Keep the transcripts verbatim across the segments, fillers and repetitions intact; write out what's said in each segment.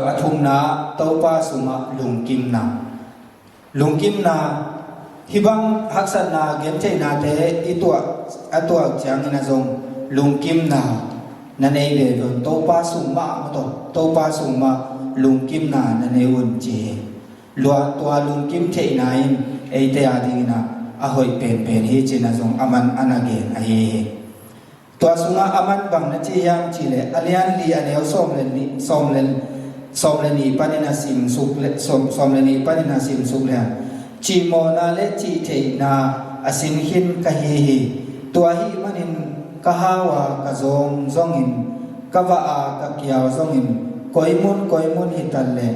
Pathumna, Topa sungah lungkimna. Lungkimna, hih bang haksatna gentheihnate i tuah, a tuah ciangin a zong lungkimna na nei ve un, Topa sung mah, maw taw, Topa sung mah lungkimna na nei un ci hi. Lua, tua lungkim theihna in eite a dingin ah a hoih penpen hi ci-in ah zong aman a na gen ahi hi. Tua sungah aman bang na ci hiam cih leh, a lian li a neu sawm le nih, sawm le, sawm le nih panin a simsuk le, sawm, sawm le nih panin a simsuk le, cihmawhna le cihtheihna a sin khin ka hi hi. Tua ahih manin ka hau a ka zawng zongin, ka vah a ka kiau zongin, koi mun koi mun hi ta leh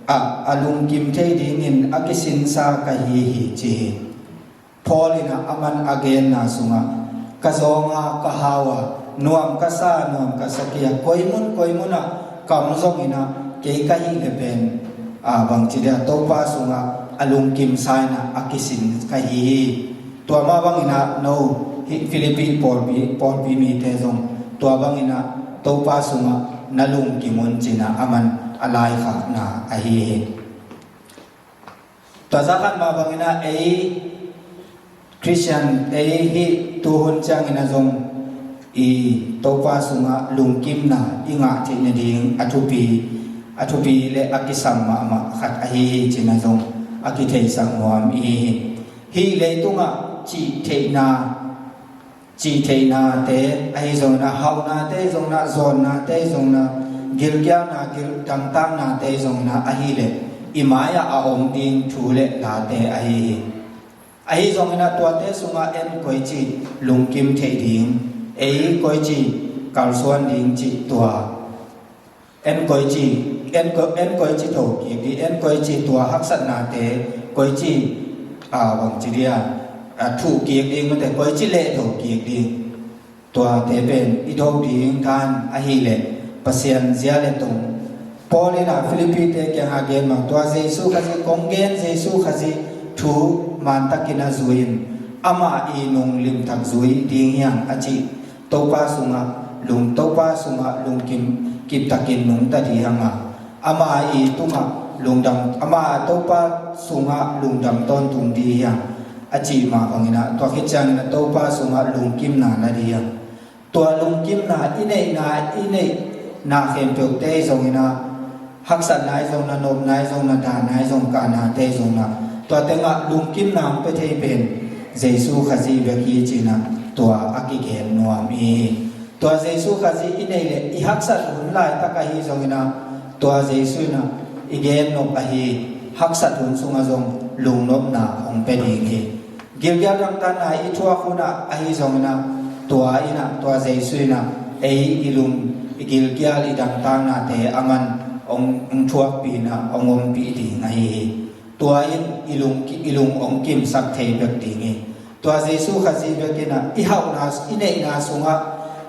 ah a lungkim thei dingin a kisinsa ka hi hi ci hi. Paul in ah aman a genna sungah, ka zawng a ka hau a, nuam ka sa, nuam ka sa kei a, koi mun koi mun ah ka om zongin ah kei ka hih leh pen, a, bangci dia, Topa sungah a lungkimsa in ah a kisin ka hi hi. Tua mah bangin ah no, hih Philippi pawlpi, pawlpi mite zong tua bangin ah Topa sungah na lungkim un ci-in ah aman a laikhakna ahi hi. Tua zah khat mah bangin ah ei Khristian, ei hih tuhun ciangin ah zong i Topa sungah lungkimna i ngah theih nading a thupi, a thupi le a kisam mahmah khat ahi hi ci-in ah zong a kitheisak nuam i hi. Hih leitungah cihtheihna, cihtheihnate ahi zongin ah, hauhnate zongin ah, zawnnate zongin ah, gilkialna, gil dangtaknate zongin ah ahih leh i mai-ah a om ding thu le late ahi hi. Ahi zongin ah tuate sungah en koici lungkim theih ding, ei koici kalsuan ding cih tua en koici, en ko-, en koici tho kik ding, en koici tua haksatnate, koici, a, bangci dia, a, thuh kik ding, mate, koici leh tho kik ding. Tuate pen i do ding dan ahih leh Pasian zia le tung. Paul in ah Philippi-te kiangah gen mah, tua Jesu Khazih, kong gen Jesu Khazih thu mantakin a zui in, amah i nung limtak zui ding hi hang a cih. Topa sungah lung, Topa sungah lungkim kiptakin nungta ding hi hang a, ama i tungah lungdam, ama Topa sungah lungdam tawntung ding hi hang a cih mah bangin ah, tua khit ciangin ah Topa sungah lungkimna la ding hi hang. Tua lungkimna i neihna, i neihna khempeuhte zongin ah, haksatna i zongin ah, nopna i zongin ah, dahna i zongin ah, kahnate i zongin ah, tua tengah lungkimna hong pia thei pen Jesu Khazih bek hi ci-in ah tua a kigen nuam i hi. Tua Jesu Khazih i neih leh i haksat hun laitak ahi zongin ah, tua Jesu in ah i gen nop ahi, haksat hun sungah zong lungnopna hong pia ding hi. Gilkial dangtakna i thuak hun ah ahi zongin ah, tua in ah, tua Jesu in ah ei i lung, i gilkial, i dangtaknate aman hong, hong thuakpih in ah hong ompih ding ahi hi. Tua in i lung, i lung hong kimsak thei bek ding hi. Tua Jesu Khazih bek in ah i hauhna, i neihna sungah,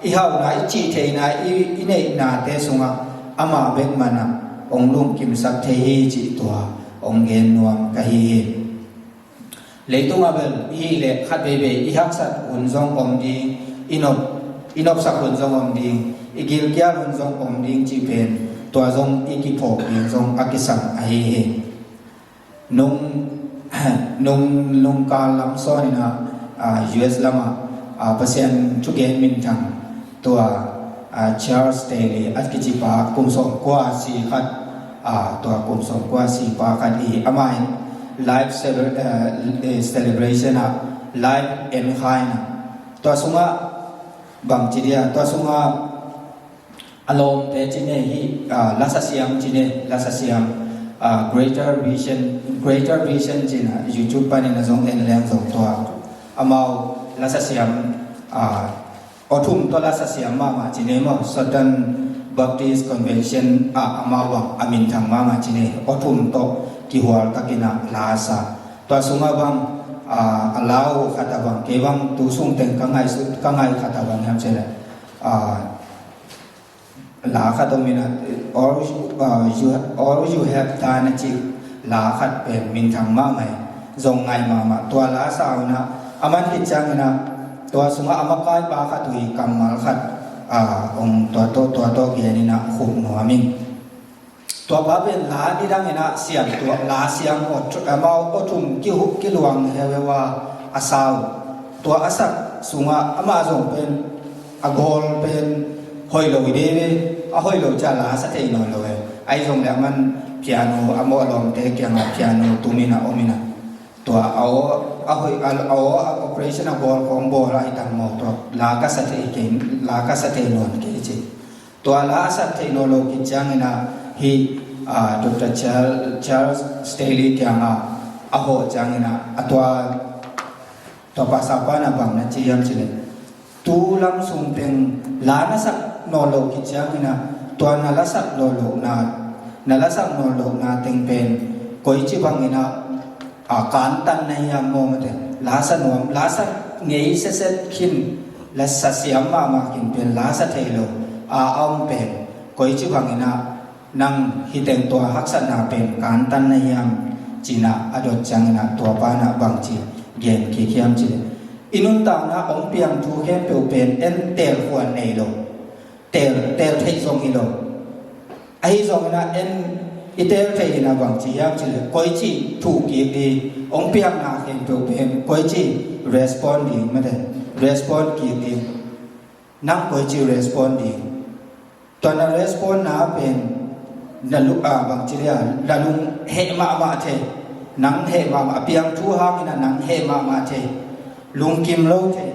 i hauhna, i cihtheihna, i, i neihnate sungah amah bek man ah hong lungkimsak thei hi cih tua hong gen nuam ka hi hi. Leitungah bel i hih leh khat veivei i haksat hun zong om ding, i nop, i nopsak hun zong om ding, i gilkial hun zong om ding cih pen tua zong i kiphawk ding zong a kisam ahi hi. Nung, nung, nungkal lam sawn in ah, ah, U S lamah, ah, Pasian thugen minthang tua, ah, Charles Stanley a kicipa kum sawmkua si khat, ah, tua kum sawmkua sipa khat i, amah in life cele-, ah, eh, celebration ah life en kha in ah, tua sungah bangci dia, tua sungah a lawmte ci ne hi, ah, lasa siam ci ne, lasa siam, ah, Greater Vision, Greater Vision ci-in ah YouTube panin a zong en leng zong tua. Amau lasa siam, ah, aw thum tawh lasa siam mahmah ci ne maw, Southern Baptist Convention ah amau bang a minthang mahmah ci ne, aw thum tawh kihual takin ah lasa. Tua sungah bang, ah, a lau khat ah bang, kei bang tu sung teng ka ngaihsut, ka ngaih khat ah bang hiam ci leh, ah, la khat om in ah, all, uh, you, all you have done a cih la khat pen minthang mahmah hi. Zong ngai mahmah. Tua la sa un ah, a man khit ciangin ah, tua sungah a makaipa khat uh i kammal khat, uh, ong tua tawh, tua tawh gen in ah khum nuam ing. Tua pa pen la nidang in ah siam tuah, la siam maw, amau aw thum kihuh kiluang heuheu a, a sau. Tua a sak sungah amah zong pen a gawl pen hoih lo hi dei ve, a hoih lo ciah la sa thei nawn lo e. Ahi zong le aman piano, a mawh lawmte kiangah piano tum in ah om in ah, tua a aw, a hoih, a aw, a operation a gawl khawng bawl a hi tang maw, tua la ka sa thei kei, la ka sa thei nawn kei ci. Tua la a sak theih nawn lo khit ciangin ah hih, ah, Doctor Charles, Charles Stanley kiangah a hawh ciangin ah, a tua, tua pastor pa in ah bang na ci hiam cih leh, tu lam sung teng la na sak nawn lo khit ciangin ah, tua na la sak nawn lohna, na la sak nawn lohna teng pen koici bangin ah, a, kantan na hiam maw, mate, la sa nuam, la sa ngei setset khin, la sa siam mahmah khin pen la sa thei lo a, a om pen koici bangin ah nang hih teng tua haksatna pen kantan na hiam ci-in ah a dot ciangin ah tua pa in ah bangci gen kik hiam cih leh, i nuntakna hong piang thu khempeuh pen en teelkhuan nei lo, teel, teel theih zong hi lo. Ahi zongin ah en i teel theih in ah bangci hiam cih leh, koici thuh kik ding, hong piakna khempeuh pen koici respond ding, mate, respond kik ding. Nang koici respond ding. Tua na respond na pen na lu-, ah, bangci dia, na lung heh mahmah thei. Nang heh mahmah, a piang thu hangin ah nang heh mahmah thei. Lungkim lo thei.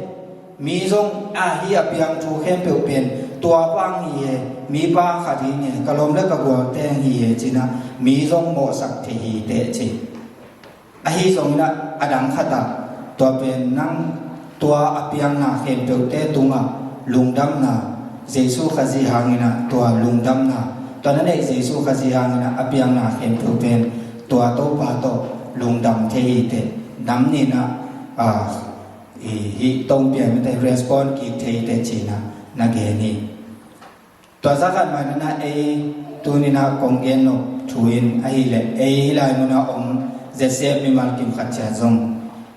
Mi zong a, hih a piang thu khempeuh pen tua pa hi e, mipa khat hi e, ka lawm le ka gual teng hi e ci-in ah mi zong mawhsak thei hi teh ci. Ahi zongin ah a dang khat ah, tua pen nang tua a piangna khempeuhte tungah lungdamna, Jesu Khazih hangin ah tua lungdamna, tua na neih Jesu Khazih hangin ah a piangna khempeuh pen tua Topa tawh lungdam thei hi teh. Nam nih in ah, ah, hih, hih tawh hong piang mite respond kik thei teh ci-in ah na gen hi. Tua za khat mah in ah ei tuni-in ah kong gen nop thu in ahih leh, ei hih lai mun ah om Z C F mimal kim khat ciat zong,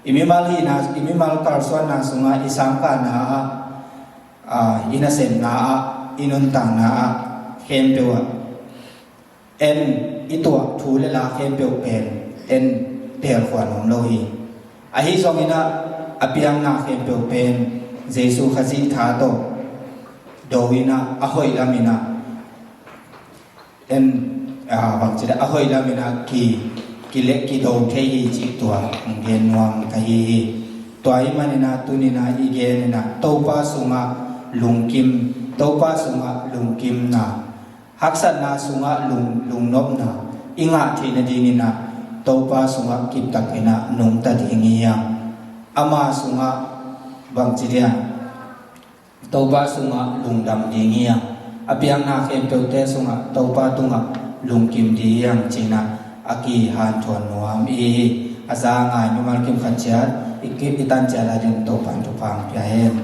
i mimal hihna, i mimal kalsuanna sungah, i sangkahna ah, ah, i nasemna ah, i nuntakna ah, khempeuh ah en, i tuah thu le la khempeuh pen en teelkhuan om lo hi. Ahi zongin ah a piangna khempeuh pen Jesu Khazih tha tawh do in ah, a hoih lam in ah en, ah, bangci dia, a hoih lam in ah ki, ki le, kido thei hi cih tua hong gen nuam ka hi hi. Tua ahih manin ah tuni-in ah i gen in ah Topa sungah lungkim, Topa sungah lungkimna, haksatna sungah lung, lungnopna i ngah theih nadingin ah Topa sungah kiptakin ah nungta ding hi hang. Ama sungah bangci dia, Topa sungah lungdam ding hi hang. A piangna khempeuhte sungah Topa tungah lungkim ding hi hang ci-in ah a kihanthawn nuam i hi hi. A za ngai mimal kim khat ciat, i ki, i tan ciat a ding Topa in thupha hong pia hen.